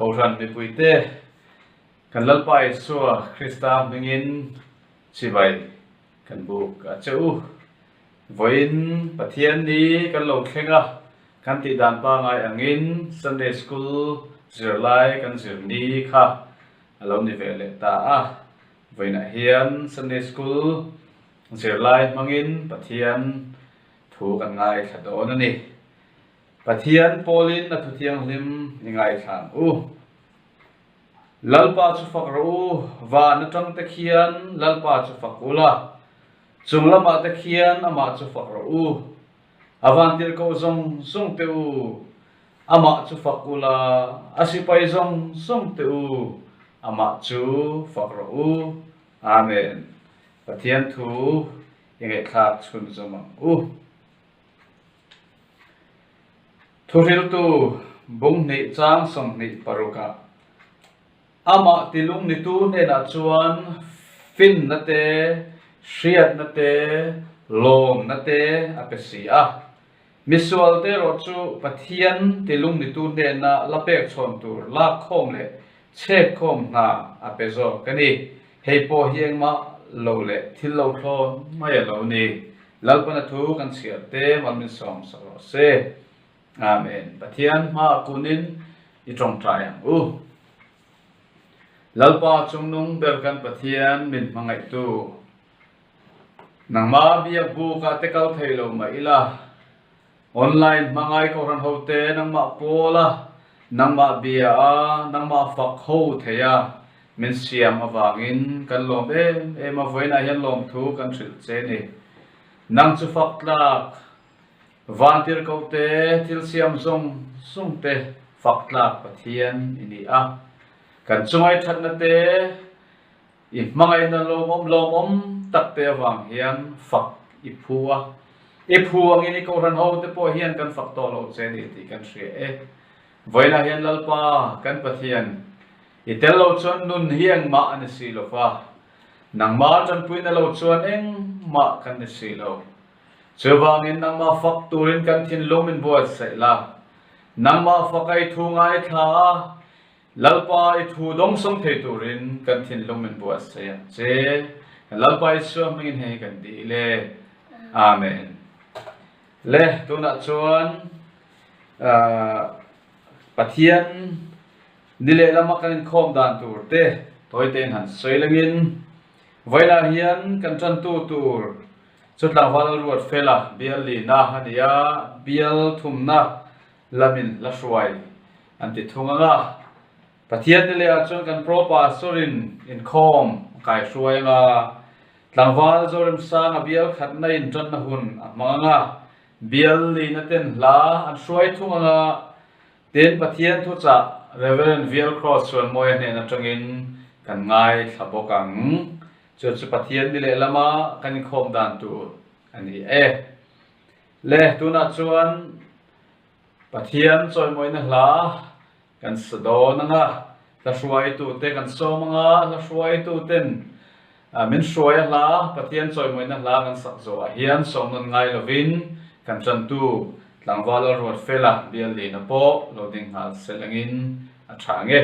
Kohhran mipuite, kan Lalpa Isua Krista hmingin chibai kan buk a che u. Vawiin Pathian ni kan lo thleng a, kan tih dan pangai angin Sunday School zirlai kan zir ni kha a lo ni ve leh ta a. Vawiinah hian Sunday School zirlai hmangin Pathian thu kan ngaithla dawn a ni. Pathian pawlin a thu thianghlim i ngaithla ang u. Lalpa chu fak rawh u, van atang te khian Lalpa chu fak u la, chung lamah te khian amah chu fak rawh u. A vantirhkoh zawng zawng te u, amah chu fak u la, a sipai zawng zawng te u, amah chu fak rawh u. Amen. Pathian thu i ngaihthlak chhunzawm ang u. Thuhriltu bunghnih chang 26 ah amah tilung nitu hnenah chuan finna te, hriatna te, lawmna te a pe si a. Misual te erawh chu Pathian tilung nitu hnena la pek chhawn tur lakkhawm leh chhekkhawm hna a pe zawk a ni. Hei pawh hi engmah lo leh thil lo thlawn mai a lo ni. Lalpana thu kan chhiar te mal min sawm sak rawh se. Amen. Pathian hmaah kunin i tawngtai ang u. Lalpa chungnung ber kan Pathian min hmangaihtu. Nangmah biak bukah te kal thei lo mah ila, Online hmangai kohhran ho te nangmah pawl a, nangmah bia a, nangmah fak ho thei a min siam avangin kan lawm em em a, vawiinah hian lawmthu kan hrilh che ni. Nang chu fak tlak, vantirhkoh te, thil siam zawng zawng te fak tlak Pathian i ni a, kan chungai thatna te, I hmangaihna lawmawm lawmawm tak te avang hian fak i phu a, i phu angin i kohhran ho te pawh hian kan fak tawh lo che ni tih kan hria e. Vawiinah hian Lalpa kan Pathian, i tel lo chuan nun hi engmah a ni si lo va, nangmah tanpuina lo chuan engmah kan ni si lo. Chuvangin nangmah fak turin kan thinlung min buatsaih la, nangmah faka i thu ngaithla a, Lalpa i thu dawngsawng thei turin kan thinlung min buatsaih ang che. Kan Lalpa Isua hmingin hei kan dil e. Amen. Le, tunah chuan Pathian ni leh lama kan inkhawm dan tur te tawi tein han sawi lengin vawiinah hian kan tantu tur chu tlangval Lalruatfela bial lina a ni a, bial thumna lamin la hruai an ti thung ang a. Pathian ni leh ah chuan kan Pro Pastor in inkhawm a kai hruai ang a, tlangval Zoremsang a bial khatna in tanna hun a hmang ang a, bial lina ten hla an hruai thung ang a, tin Pathian thuchah Rev. Vial Cross Suanmawia hnen atangin kan ngaithla bawk ang. Chu chu Pathian ni leh lama kan inkhawm dan tur a ni e. Le, tunah chuan Pathian chawimawina hla kan sa dawn ang a, hla hruaitute kan sawm ang a, hla hruaituten min hruai a hla, Pathian chawimawina hla kan sak zawhah hian sawm nawn ngai lovin kan tantu tlangval Lalruatfela Biallina pawh lo ding nghal sel angin a tha ang e.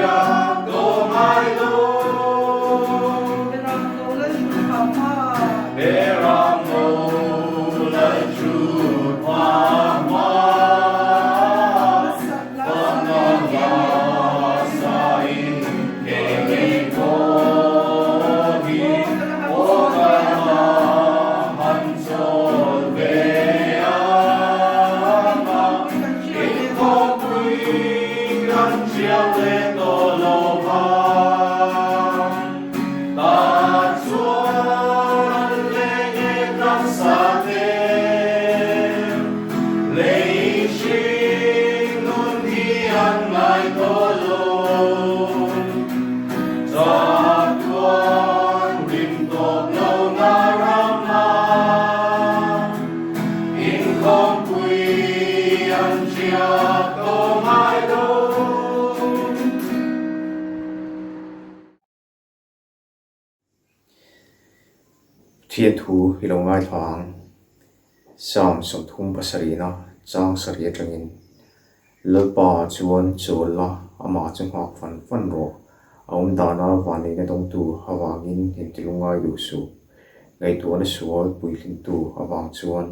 chiah tawh ngai lo. Beram no lal thut hma hma. Lei hring nun hi an ngai tawh lo. Chatuan rim tawp lo na ram a, inkhawmpui an hriat tawh ngai lo. Thian thu i lo ngaithla ang. Psalm 37-na chang sarih atangin, Lalpa chuan chawl la, amah chu nghak fan fan rawh. A awm dana vanneihna dawngtu avangin intilungngai duh suh. Ngaihtuahna sual puitlingtu avang chuan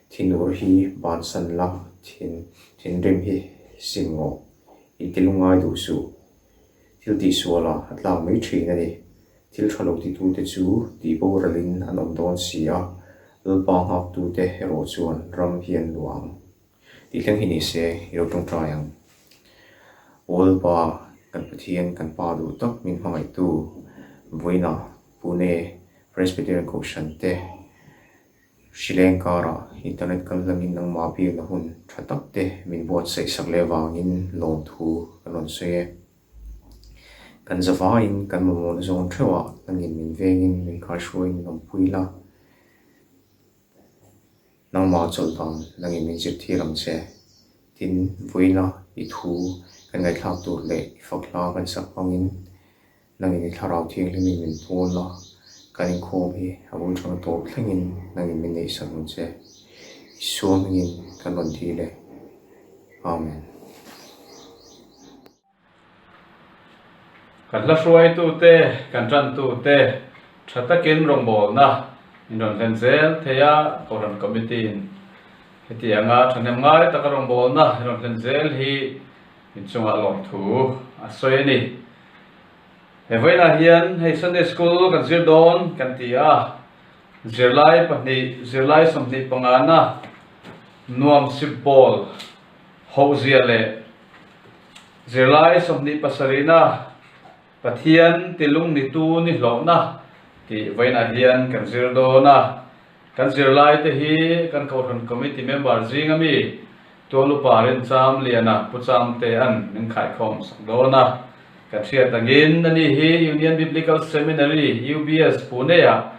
thinur hi bansan la, thin thinrim hi sim rawh. Intilungngai duh suh. Thil tihsualah a tlak mai thin a ni. Thil tha lo titute chu tihboralin an awm dawn si a, Lalpa nghaktute erawh chuan ram hi an luah ang. Tih thleng hi ni se, i lo tawngtai ang. Aw Lalpa, kan Pathian, kan Pa duh tak min hmangaihtu, vawiinah Pune Presbyterian Kohhran te, Hrileng karah internet kal hlangin nangmah biakna hun tha tak te min buatsaih sak leh avangin lawmthu kan rawn sawi e. Kan zavaiin kan mamawhna zawn theuhah nangin min vengin min khaihruaiin min awmpui la. Nangmah chawlh dan nangin min zirtir ang che. Tin, vawiina i thu kan ngaihthlak tur leh i fak hla kan sak hmangin Nangin i thlarau thianghlimin min pawl a, kan inkhawm hi a bul tang tawp thlengin nangin min neihsak ang che. Isua hmingin kan rawn dil e. Amen. Kan hla hruaitute, kan tantute tha takin rawngbawlna in rawn hlen zel thei a, Kohhran Committee-in hetianga thahnem ngai taka rawngbawlna in rawn hlen zel hi inchungah lawmthu a sawi a ni. He vawiinah hian hei Sunday School kan zir dawn kan ti a, zirlai pahnih, zirlai 25 na nuam sip bawl hohzia leh zirlai 27 na Pathian tilung nitu ni hlawhna tih vawiinah hian kan zir dawn a. Kan zirlaite hi kan Kohhran Committee member zinga mi Tualupa Rincham Liana Pu Chamtea'n min khaikhawm sak dawn a. Kan hriat angin ani hi Union Biblical Seminary, UBS, Pune-ah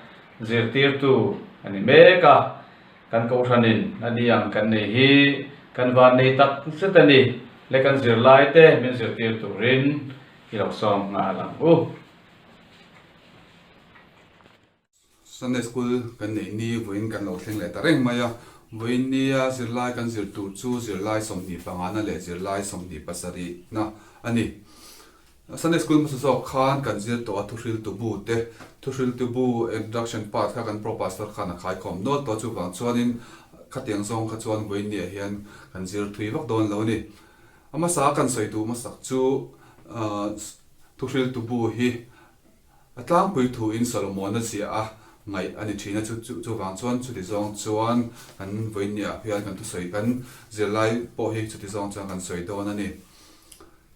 zirtirtu a ni mek a. Kan Kohhranin ani ang kan nei hi kan van nei tak zet a ni le kan zirlaite min zirtir turin i lo sawm nghal ang u. Sunday School kan neih ni vawiin kan lo thleng leh ta reng mai a, vawiin nia zirlai kan zir tur chu zirlai 25 na leh zirlai 27 na a ni. Sunday School hmasa zawk khan kan zir tawh a thuhriltu bu te, thuhriltu bu introduction part kha kan Pro Pastor khan a khaikhawm nual tawh a, chuvang chuanin khatiang zawng kha chuan vawiin niah hian kan zir thui vak dawn lo a ni. A hmasa kan sawi duh hmasak chu thuhriltu bu hi A tlangpui thuin Solomona ziah a ngaih a ni thin a, chu chuvang chuan chuti zawng chuan kan vawiinniah hian kan thusawi kan zirlai pawh hi chuti zawng chuan kan sawi dawn a ni.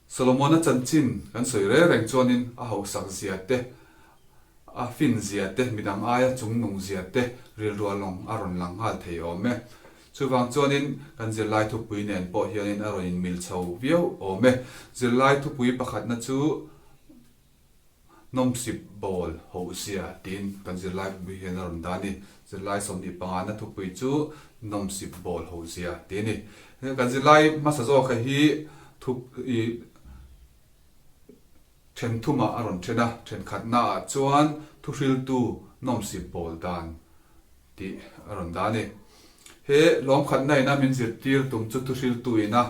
Solomona chanchin kan sawi reng reng chuanin a hausak zia te, a fin zia te, midang aia chungnung zia te rilruah lawng a rawn lang nghal thei awm e. Chuvang chuanin kan zirlai thupui nen pawh hianin a rawn inmil chho viau awm e. Zirlai thupui pakhatna chu. Nawmsip bawl hohzia tiin kan zirlai pui hian a rawn dah a ni. Zirlai 25 na thupui chu nawmsip bawl hohzia tih a ni. Kan zirlai hmasa zawk hi thu i then thumah a rawn then a, thenkhatnaah chuan thuhriltu nawmsip bawl dan tih a rawn dah a ni. He lawmkhatna ina min zirtir tum chu thuhriltu ina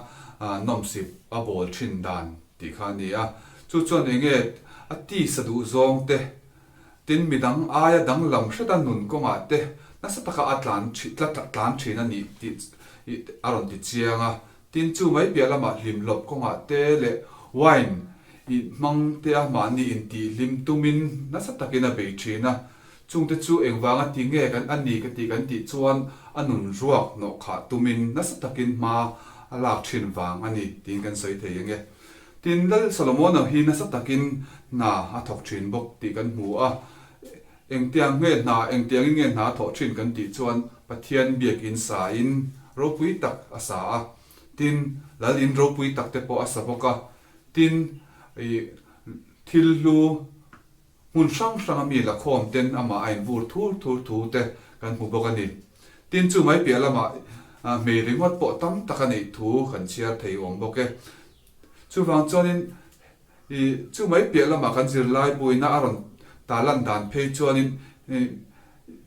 nawmsip a bawl thin dan tih kha a ni a. Chu chuan enge a tisa duh zawng te, tin midang aia danglam hreta nun kawngah te nasa taka a tlan tlan thin a nih tih a rawn ti chiang a. Tin chu mai piah lamah hlimhlawp kawngah te leh wine i hmang te a mahni intihhlim tumin nasa takin a bei thin a. Chungte chu engvanga ti nge kan a ni ka ti kan tih chuan a nun ruak hnawh khah tumin nasa takin hma a lak thin vang a ni tiin kan sawi thei ang e. Tin, Lal Solomona hi nasa takin hna a thawk thin bawk tih kan hmu a. Engtiang nge hna, engtiangin nge hna a thawh thin kan tih chuan Pathian biakin sa in ropui tak a sa a. Tin, Lal in ropui tak te pawh a sa bawk a. Tin, ih thil hlu Hmun hrang hranga mi lakhawm ten amah a invur thur thur thu te kan hmu bawk a ni. Tin, chu mai piah lamah hmei ringawt pawh tam tak a neih thu kan chhiar thei awm bawk e. Chuvang chuanin i chu mai piah lamah kan zirlai buaina a rawn tarlan dan phei chuanin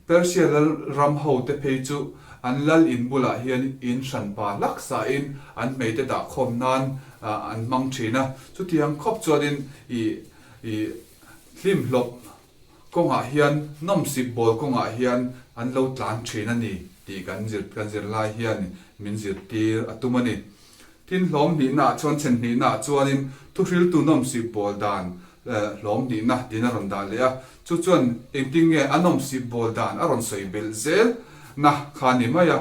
Persia lal ram hote phei chu an lal in bulah hian in hranpa hlak sain an hmeite dahkhawm nan an hmang thin a. Chutiang khawp chuanin i i hlimhlawp kawngah hian nawmsip bawl kawngah hian an lo tlan thin a ni tih kan zir kan zirlai hian min zirtir a tum a ni. Tin, hlawm hnihnaah chuan chhen hnihnaah chuanin thuhriltu nawmsip bawl dan hlawm hnihna tiin a rawn dah leh a, chu chuan engtin nge a nawmsip bawl dan a rawn sawi belh zel na kha a ni mai a.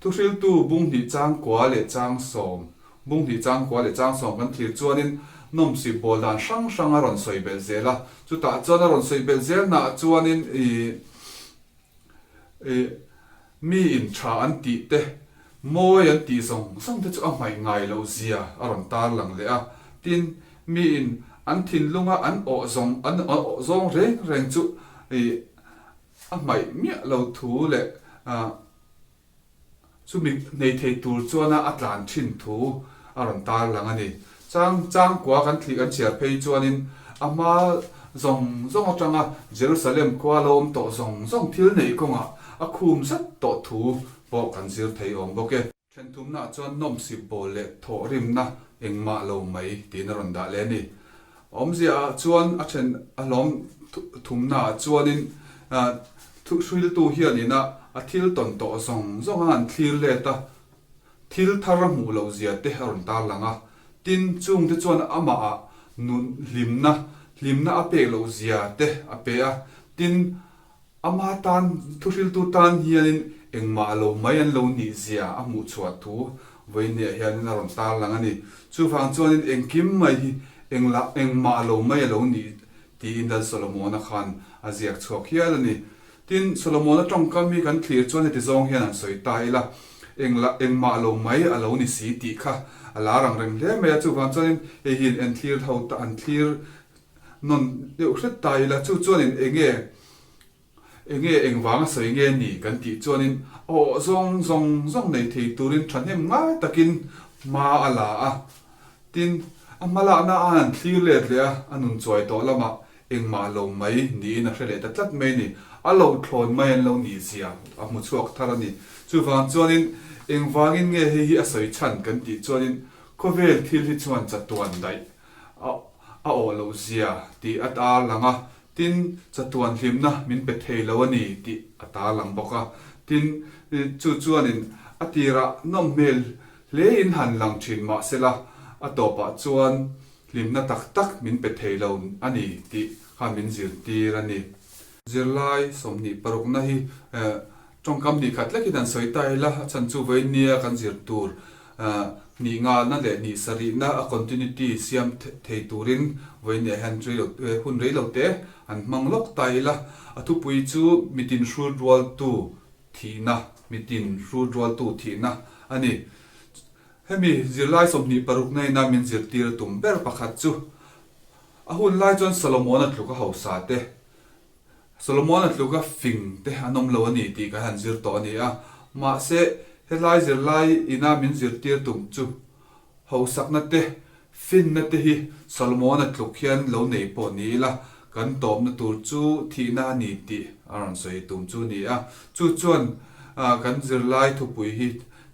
Thuhriltu bung hnih chang kua leh chang sawm, bung hnih chang kua leh chang sawm kan thlir chuanin nawmsip bawl dan hrang hrang a rawn sawi belh zel a, chutah chuan a rawn sawi belh zel naah chuanin ih Ih, mi in tha an tih te, mawi an tih zawng zawng te chu a hmaih ngai loh zia a rawn tar lang leh a. Tin, mi in an thinlunga an awh zawng an awh zawng reng reng chu ih a hmaih miah lo thu leh ah Chumi nei thei tur chuana a tlan thin thu a rawn tar lang a ni. Chang changkua kan thli kan chhiar phei chuanin a hma zawng zawng atanga Jerusalem khua lo awm tawh zawng zawng thil neih kawngah a khum zet tawh thu pawh kan zir thei awm bawk e. Thenthumnaah chuan nawmsip bawl leh thawhrimna engmah lo mai tiin a rawn dah leh a ni. Awmzia ah chuan a then a hlawm thumna ah chuanin thuhriltu hianin a a thil tawn tawh zawng zawng a han thlir let a, thil thar a hmuh loh zia te a rawn tarlang a. Tin, chungte chuan amah ah nun hlimna, hlimna a pek loh zia te a pe a. Tin, Ama tan, thuhriltu tan hianin engmah lo mai an lo nih zia a hmuh chhuah thu vawiinniah hianin a rawn tarlang a ni. Chuvang chuanin engkim mai hi englah engmah lo mai a lo nih tiin Lal Solomona khan a ziak chhuak hial a ni. Tin, Solomona tawngkam hi kan thlir chuan heti zawng hian an sawi ta ila, englah engmah lo mai a lo ni si tih kha a lar ang reng hle mai a. Chuvang chuanin hei hi an thlir ho ta an thlir Nawn deuh hret ta ila, chu chuanin enge enge engvanga sawi nge ni kan tih chuanin a awh zawng zawng zawng nei thei turin thahnem ngai takin hma a la a. Tin, a hma lakna a han thlir let leh a, a nun chuai tawh lamah engmah lo mai niin a hre leh ta tlat mai a ni. A lo thlawn mai an lo nih zia a hmu chhuak thar a ni. Chuvang chuanin engvangin nge hei hi a sawi chhan kan tih chuanin khawvel thil hi chuan chatuan daih a awh loh zia tih a tar lang a, tin, chatuan hlimna min pe thei lo a ni tih a tar lang bawk a. Tin, chu chuanin a tirah nawm hmel hlein han lang thin mah sela, a tawpah chuan hlimna tak tak min pe thei lo a ni tih kha min zirtir a ni. Zirlai 26na hi Tawngkam hnih khat lek in han sawi ta ila, a chhan chu vawinia kan zir tur hnih ngalna leh hnih sarihna a continuity siam thei turin vawinia hian hun rei lo te han hmang lawk ta ila. A thupui chu mitin hrut rualtu thihna, mitin hrut rualtu thihna a ni. Hemi zirlai 26 na ina min zirtir a tum ber pakhat chu a hun lai chuan Solomon-a tluk a hausa te, Solomon-a tluka fing te an awm lo a ni tih kan han zir tawh a ni a, mahse helai zirlai ina min zirtir tum chu hausakna te, finna te hi Solomon-a tluk hian lo nei pawh ni ila kan tawpna tur chu thihna a ni tih a rawn sawi tum chu a ni a. Chu chuan kan zirlai thupui hi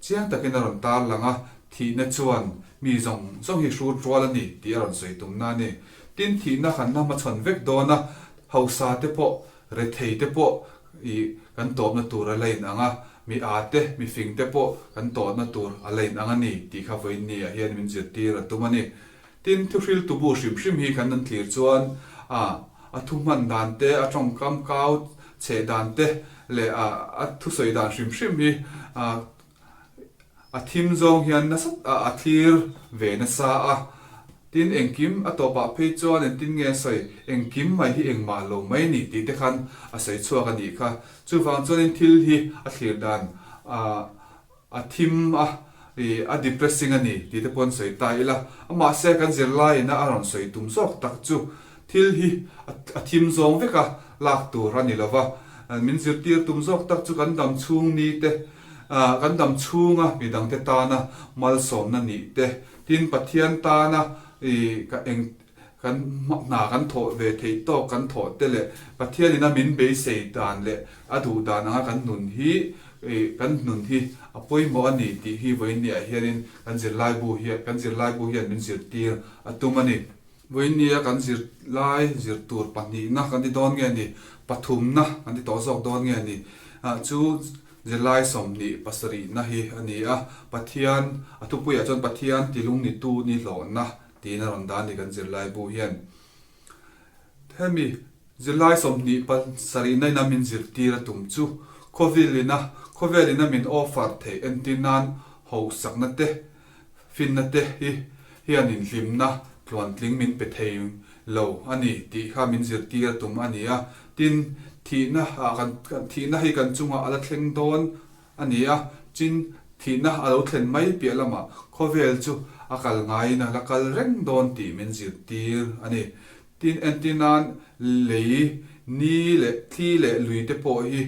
chiang takin a rawn tarlang a, thihna chuan mi zawng zawng hi hrut rual a ni tih a rawn sawi tumna a ni. Tin, thihna kan la hmachhawn vek dawn a, hausa te pawh, rethei te pawh i kan tawpna tur a la inang a, mi â te, mi fing te pawh kan tawpna tur a la inang a ni tih kha vawiinni ah hian min zirtir a tum a ni. Tin, thuhriltu bu hrim hrim hi kan han thlir chuan a a thu hman dan te, a tawngkam kau chheh dan te leh a a thusawi dan hrim hrim hi a a thim zawng hian nasa a thlir ve nasa a. Tin, engkim a tawpah phei chuan engtin nge a sawi, engkim mai hi engmah lo mai ni tih te khan a sawi chhuak a nih kha. Chuvang chuanin thil hi a thlir dan a A thim a, ih, a depressing a ni tih te pawh an sawi ta ila. Mahse, kan zirlaiin a rawn sawi tum zawk tak chu thil hi a thim zawng vek a, lak tur a ni lo va. Min zirtir tum zawk tak chu kan dam chhung ni te, kan dam chhunga midangte tana malsawmna nih te, tin Pathian tana ih, eng Kan hna kan thawh ve theih tawk kan thawh te leh Pathian ina min beisei dan leh a duh dan anga kan nun hi kan nun hi a pawimawh a ni tih hi vawiinniah hianin kan zirlaibu hian kan zirlaibu hian min zirtir a tum a ni. Vawiinnia kan zirlai zir tur pahnihna kan ti dawn nge ni, pathumna kan ti tawh zawk dawn nge ni chu zirlai 27na hi a ni a, Pathian a thupuiah chuan Pathian tilungnitu ni hlawhna Tiin a rawn dah ni kan zirlai bu hian. Hemi zirlai 27 na ina min zirtir a tum chu khawvel ina khawvel ina min offer theih entir nan hauhsakna te finna te hi hian inhlimna tluantling min pe thei lo a ni tih kha min zirtir a tum a ni a. Tin, thihna ah kan thihna hi kan chungah a la thleng dawn A ni a, chin thihna a lo thlen mai piah lamah khawvel chu a kal ngaiin a la kal reng dawn tih min zirtir a ni. Tin, entir nan lei, ni leh thli leh lui te pawh hi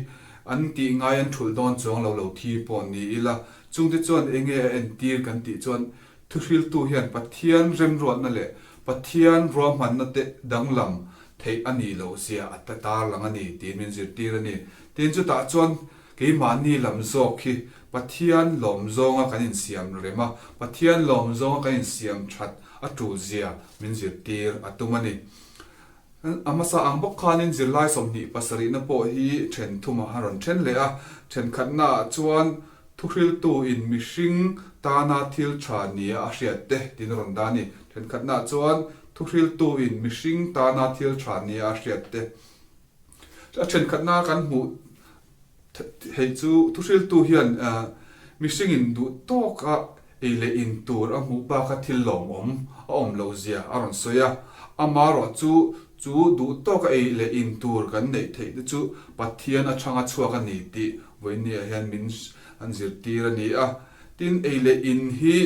an tih ngai an thulh dawn chuang lo lo thi pawh ni ila, chungte chuan enge a entir kan tih chuan thuhriltu hian Pathian remruatna leh Pathian ruahmanna te danglam theih a nih loh zia a tarlang a ni tiin min zirtir a ni. Tin, chutah chuan Keimahni lam zawk hi Pathian lawm zawnga kan insiam rem a, Pathian lawm zawnga kan insiam that a tul zia min zirtir a tum a ni. A hmasa ang bawk khanin zirlai 27na pawh hi then thumah a rawn then leh a, thenkhatnaah chuan thuhriltu in mihring tana thil tha nia a hriat te tiin a rawn dah a ni. Thenkhatnaah chuan thuhriltu in mihring tana thil tha nia a hriat te. A thenkhatna kan hmuh Hei chu thuhriltu hian mihringin duh tawka ei leh in tur a hmuh baka thil lawmawm a awm loh zia a rawn sawi a. Amaherawh chu chu duh tawka ei leh in tur kan neih theih te chu Pathian atanga chhuak a ni tih vawiinniah hian min an zirtir a ni a. Tin, ei leh in hi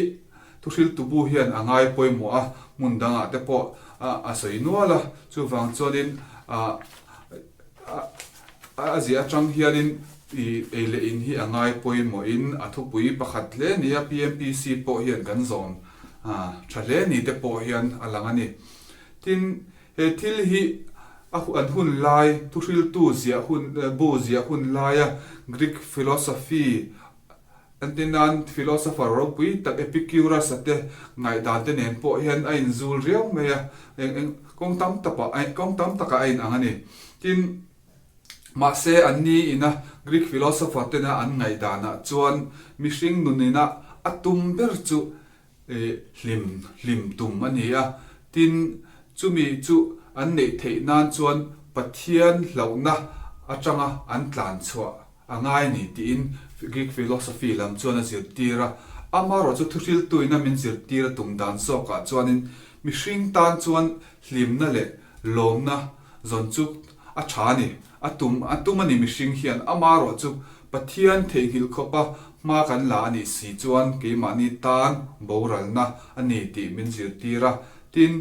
thuhriltu bu hian a ngai pawimawh a, hmun dangah te pawh a sawi nual a. Chuvang chuanin A ziah atang hianin i ei leh in hi a ngai pawimawhin a thupui pakhat hle ni a, PMPC pawh hian kan zawm tha hle ni te pawh hian a lang a ni. Tin, he thil hi a an hun lai, thuhriltu ziah hun, bu ziah hun laia Greek philosophy Entirnan, philosopher ropui tak Epicurus-a te ngaihdan te nen pawh hian a inzul riau mai a, eng eng kawng tam takah kawng tam takah a inang a ni. Tin, mahse anni ina Greek philosopher tena an ngaihdanah chuan mihring nunina a tum ber chu hlim hlim tum a ni a, tin, chumi chu an neih theih nan chuan Pathian hlauhna atanga an tlan chhuah a ngai ni tiin Greek philosophy lam chuan a zirtir a. Amaherawh chu thuhriltuina min zirtir a tum dan zawkah chuanin mihring tan chuan hlimna leh lawmna zawn chu a tha a ni. A tum a tum a ni mihring hian amaherawh chu Pathian theihnghilh khawpa hma kan la a nih si chuan keimahni tan boralna a ni tih min zirtir a. Tin,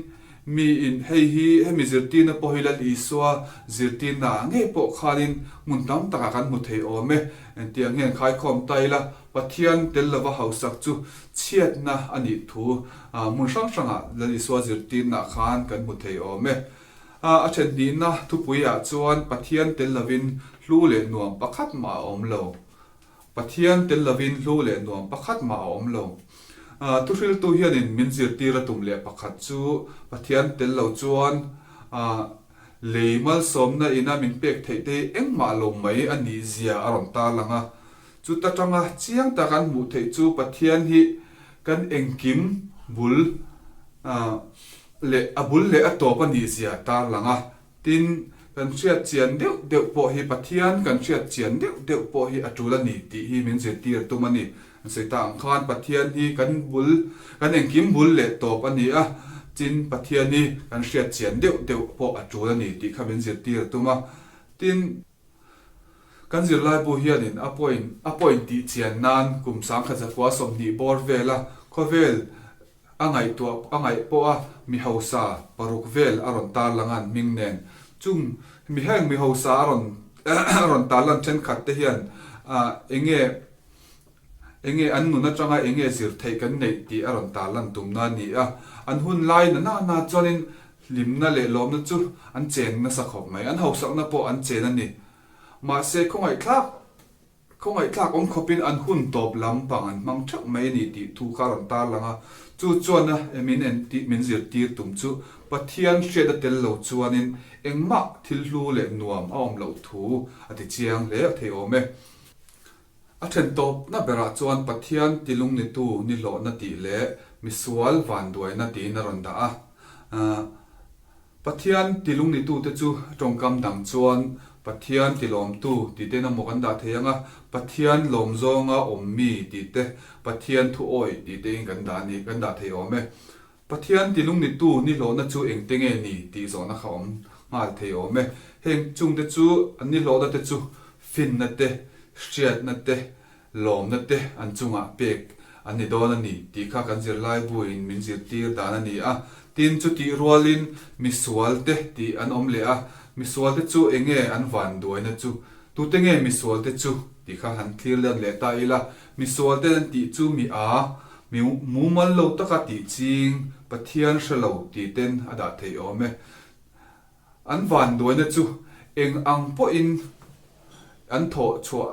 miin hei hi hemi zirtirna pawh hi Lal Isua zirtirna ah ngei pawh khanin hmun tam takah kan hmu thei awm e. Engtiang hian khaikhawm ta ila Pathian tel lova hausak chu chhiatna a nih thu hmun hrang hrangah Lal Isua zirtirna ah khan kan hmu thei awm e. A then hnihna thupuiah chuan Pathian tel lovin hlu leh nuam pakhat mah a awm lo. Pathian tel lovin hlu leh nuam pakhat mah a awm lo. Thuhriltu hianin min zirtir a tum leh pakhat chu Pathian tel lo chuan lei malsawmna ina min pek theih te hi engmah lo mai a nih zia a rawn tarlang a. Chuta tanga chiang tak an hmuh theih chu Pathian hi kan engkim bul leh a bul leh a tawp a nih zia a tarlang a. Tin, kan hriat chian deuh deuh pawh hi Pathian kan hriat chian deuh deuh pawh hi a tul a ni tih hi min zirtir a tum a ni. An sawi ta ang khan Pathian hi kan bul, kan engkim bul leh tawp a ni a, tin Pathian hi kan hriat chian deuh deuh pawh a tul a ni tih kha min zirtir a tum a. Tin, kan zirlaibu hianin a point a point tih chian nan kum 1920 bawr vela khawvel A ngaihtuah a ngaih pawh a mi hausa paruk vel a rawn tarlang a an hming nen. Chung mi heng mi hausa a rawn a rawn tarlan thenkhat te hian enge enge an nun atanga enge zir theih kan neih tih a rawn tarlan tumna a ni a. An hun lai na na na chuanin hlimna leh lawmna chu an chen nasa khawp mai. An hausakna pawh an chen a ni. Mahse khawngaihthlak Khawngaihthlak awm khawpin an hun tawp lam pang an hmang theuh mai a ni tih thu kha a rawn tarlang a, chu chuan a min en tih min zirtir tum chu Pathian hriat a tel lo chuanin engmah thil hlu leh nuam a awm loh thu a ti chiang hle a thei awm e. A then tawpna berah chuan Pathian tilungnitu nihlawhna tih leh misual vanduaina tiin a rawn dah a. Pathian tilungnitute chu tawngkam dang chuan Pathian tilawmtu tih tein a maw kan dah thei ang a, Pathian lawm zawnga awm mi tih te, Pathian thu awih tih tein kan dah ni kan dah thei awm e. Pathian tilungnitu nihlawhna chu engte nge ni tih zawhna kha awm nghal thei awm e. Heng chungte chu an nihlawhna te chu finna te, hriatna te, Lawmna te an chungah pek an ni dawn a ni tih kha kan zirlaibuin min zirtir dan a ni a. Tin, chutih rualin misual te tih an awm leh a, misual te chu eng nge an vanduaina chu? Tute nge misual te chu? tih kha han thlir let leh ta ila, misual te an tih chu mi a, mi mumal lo taka tih ching, Pathian hre lo tih ten a dah theih awm e. An vanduaina chu eng ang pawhin an thawh chhuah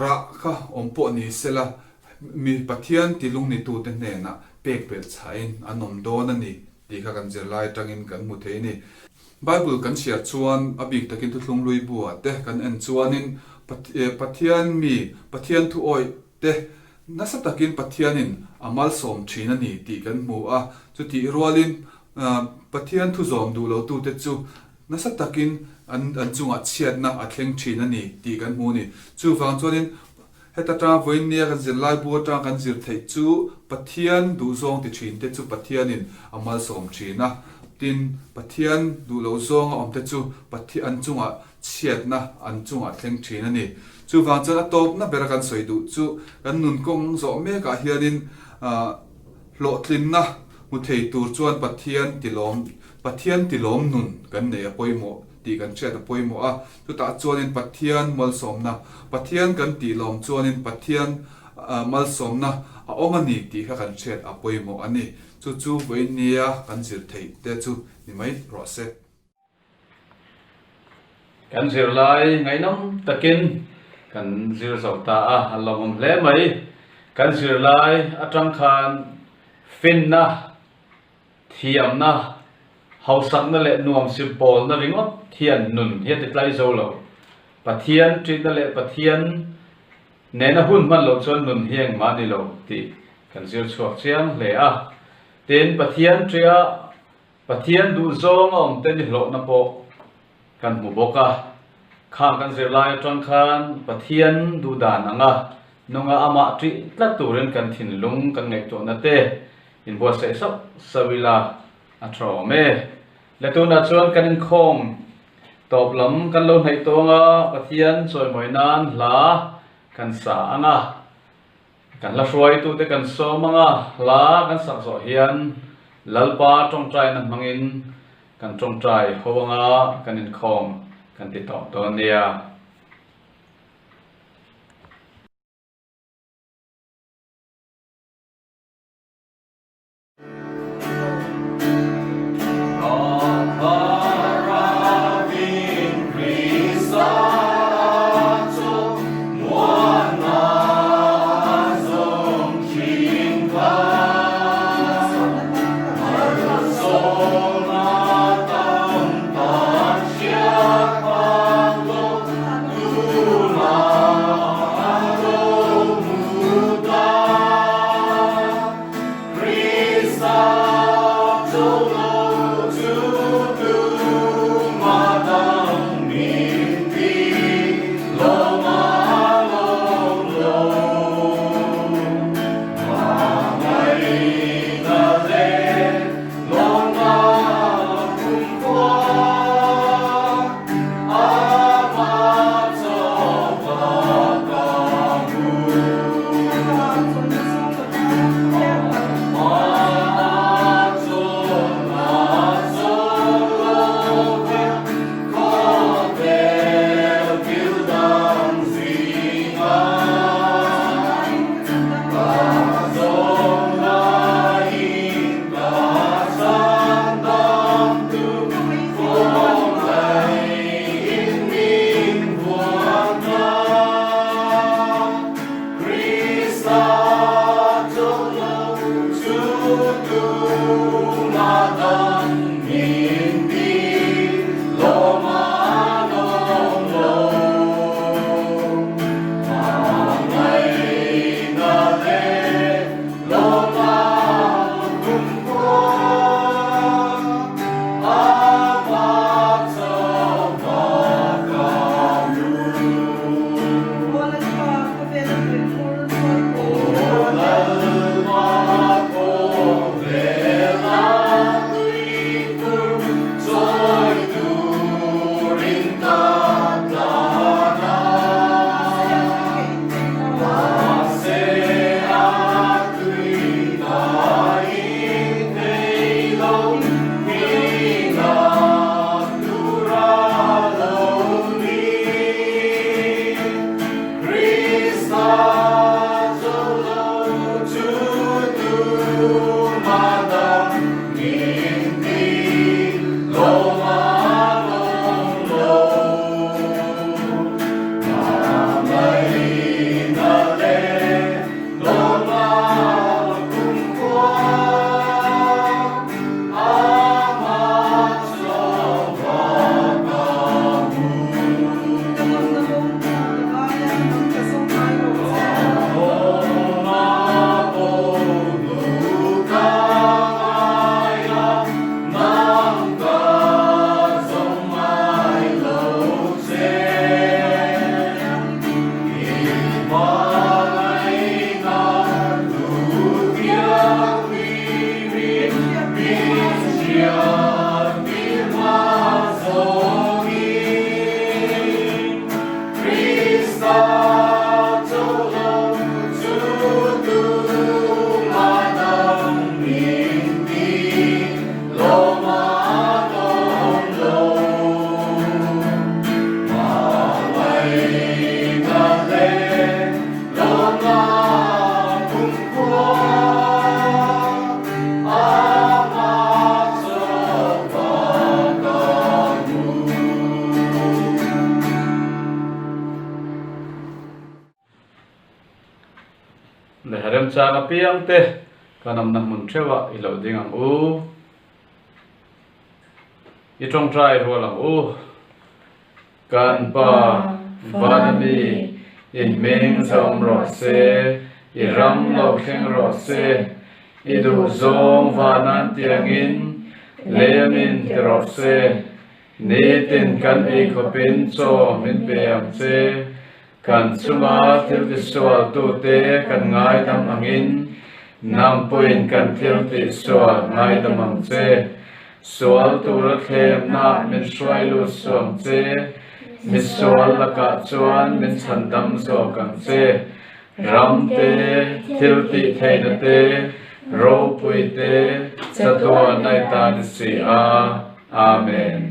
Rah kha awm pawh ni sela, mi Pathian tilungnitute hnenah pek belh chhain an awm dawn a ni tih kha kan zirlai atangin kan hmu thei a ni. Bible kan chhiar chuan a bik takin Thuthlung Hlui buah te kan en chuanin Pathian mi, Pathian thu awih te nasa takin Pathianin a malsawm thin a ni tih kan hmu a. Chutih rualin Pathian thu zawm duh lotute chu Nasa takin an an chungah chhiatna a thleng thin a ni tih kan hmu a ni. Chuvang chuanin heta tanga vawiin nia kan zirlai bu atanga kan zir theih chu Pathian duhzawng ti thin te chu Pathianin a malsawm thin a, tin Pathian duh loh zawnga awm te chu Pathian an chungah chhiatna an chungah thleng thin a ni. Chuvang chuan a tawpna bera kan sawi duh chu kan nun kawng zawh mekah hianin hlawhtlinna hmu thei tur chuan Pathian tilawm Pathian tilawm nun kan nei a pawimawh tih kan hriat a pawimawh a, chutah chuanin Pathian malsawmna, Pathian kan tihlawm chuanin Pathian malsawmna a awm a ni tih kha kan hriat a pawimawh a ni. Chu chu vawinia kan zir theih te chu ni mai rawh se. Kan zirlai ngaihnawm takin kan zir zo ta a, a lawmawm hle mai. Kan zirlai atang khan finna Thiamna, hausakna leh nuamsip pawlna ringawt hian nun hi a ti tlai zo lo. Pathian ṭihna leh Pathian nena hun hman loh chuan nun hi engmah a ni lo tih kan zir chhuak chiang hle a. Tin, Pathian ṭiha Pathian duhzawng a awm te ni hlawhna pawh kan hmu bawk a. Khang kan zirlai aṭang khan Pathian duhdan anga nunga amah ṭih tlat turin kan thinlung kan ngaihtuahna te Inbuatsaih sauh sauh ila a tha awm e. Le tunah chuan kan inkhawm tawp lam kan lo hnaih tawng a, Pathian chawimawi nan hla kan sa ang a, kan hla hruaitute kan sawm ang a, hla kan sak zawh hian Lalpa tawngtaina hmangin kan tawngtai ho ang a, kan inkhawm kan ti tawp dawn nia. remchang apiang te kan awmna hmun theuhah i lo ding ang u. I tawngtai rual ang u. Kan Pa, van a mi, i hming zawm rawh se, i ram lo thleng rawh se, i duh zawng vanan tiangin leiamin ti rawh se. Nitin kan ei khawpin chaw min pe ang che. Kan chunga thil tisualtute kan ngaidam angin nang pawhin kan thil tihsual ngaidam ang che. Sual tura thlemna min hruai lut suh ang che. Misual lakah chuan min chhandam zawk ang che. Ram te, thil tih theihna te, ropui te, chatuan a i ta ni si a. Amen.